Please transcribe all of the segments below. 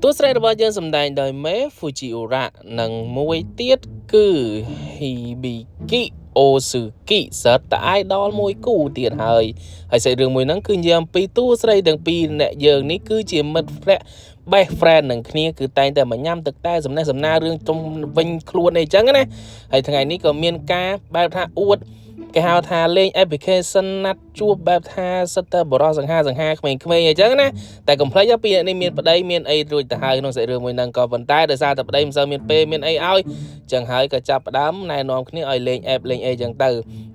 តួស្រីរបស់យើងសម្ដែងដោយមេ Fujiura និងមួយទៀតគឺ Hibiki Osuki សិតតែ idol មួយគូទៀតហើយហើយសាច់រឿងមួយហ្នឹងគឺនិយាយអំពីតួស្រីទាំងពីរអ្នកយើងនេះគឺជាមិត្តភក្តិ best friend នឹងគ្នាគឺតែងតែមកញ៉ាំទឹកតែសំណេះសំណាលរឿងជុំវិញខ្លួនអីចឹងណាហើយថ្ងៃនេះក៏មានការបែបថាអួតគេហៅថាលេង application ណាត់ជួបបែបថាសិតតែបរោះសង្ហាសង្ហាក្មេងៗអីចឹងណាតែកុំភ្លេចពីអ្នកនេះមានប្តីមានអីរួចទៅហើយក្នុងសាច់រឿងមួយហ្នឹងក៏ប៉ុន្តែដោយសារតែប្តីមិនសូវមានពេលមានអីឲ្យចឹងហើយក៏ចាប់ផ្ដើមណែនាំគ្នាឲ្យលេង app លេងអីចឹងទៅ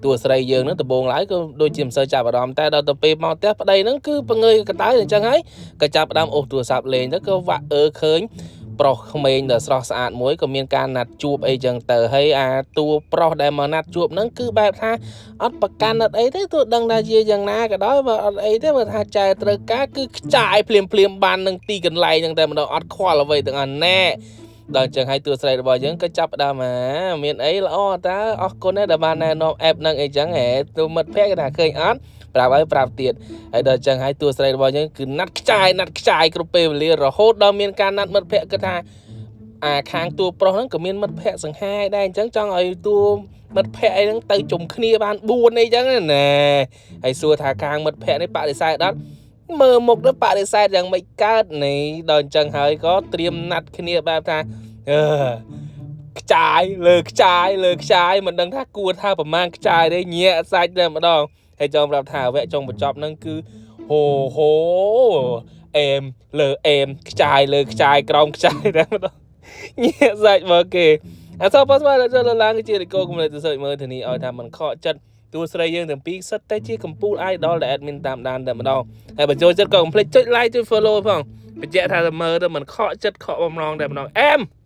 តួស្រីយើងហ្នឹងដំបូងឡើយក៏ដូចជាមិនសូវចាប់អារម្មណ៍តែដល់ទៅពេលមកផ្ទះប្តីហ្នឹងគឺបង្ើយកដៅអញ្ចឹងហើយក៏ចាប់ផ្ដើមអូសទូរស័ព្ទលេងទៅក៏វាក់អើឃើញប្រុសក្មេងដ៏ស្រស់ស្អាតមួយក៏មានការណាត់ជួបអីចឹងទៅហើយអាតួប្រុសដែលមកណាត់ជួបហ្នឹងគឺបែបថាអត់ប្រកាន់អត់អីទេទោះដឹងថាជាយ៉ាងណាក៏ដោយបើអត់អីទេបើថាចែត្រូវការគឺខ្ចាយភ្លាមភ្លាមបាននឹងទីកន្លែងហ្នឹងតែម្ដងអត់ខ្វល់អ្វីទាំងអស់ណែដល់ចឹងហើយតួស្រីរបស់យើងក៏ចាប់ផ្ដើមអាមានអីល្អតើអរគុណដែលបានណែនាំ app ហ្នឹងអីចឹងហេទូមិត្តភក្តិគេថាឃើញអត់ប្រាប់ឲ្យប្រាប់ទៀតហើយដល់ចឹងហើយតួស្រីរបស់យើងគឺណាត់ខ្ចាយណាត់ខ្ចាយគ្រប់ពេលវេលារហូតដល់មានការណាត់មិត្តភក្តិគឺថាអាខាងតួប្រុសហ្នឹងក៏មានមិត្តភក្តិសង្ហាដែរអញ្ចឹងចង់ឲ្យតួមិត្តភក្តិអីហ្នឹងទៅជុំគ្នាបាន4អីចឹងណាហើយសួរថាខាងមិត្តភក្តិនេះបដិសេធអត់មើលមុខទៅបដិសេធយ៉ាងម៉េចកើតនេះដល់អញ្ចឹងហើយក៏ត្រៀមណាត់គ្នាបែបថាអឺខ្ចាយលើខ្ចាយលើខ្ចាយមិនដឹងថាគួរថាប្រមាណខ្ចាយទេញាក់សាច់តែម្ដងហើយចង់ប្រាប់ថាវគ្គចុងបញ្ចប់ហ្នឹងគឺហូហូអេមលើអេមខ្ចាយលើខ្ចាយក្រោមខ្ចាយតែម្ដងញាក់សាច់មកគេអសប៉ាស្មាចូលឡើងជារីកូកុំលេទៅសើចមើលធានីឲ្យថាมันខកចិត្តតួស្រីយើងទាំងពីរសិតតែជាកម្ពូល idol ដែល admin តាមដានតែម្ដងហើយបើចូលចិត្តក៏កុំភ្លេចចុច like ចុច follow ផងបញ្ជាក់ថាមើលទៅมันខកចិត្តខកបំណងតែម្ដងអែម។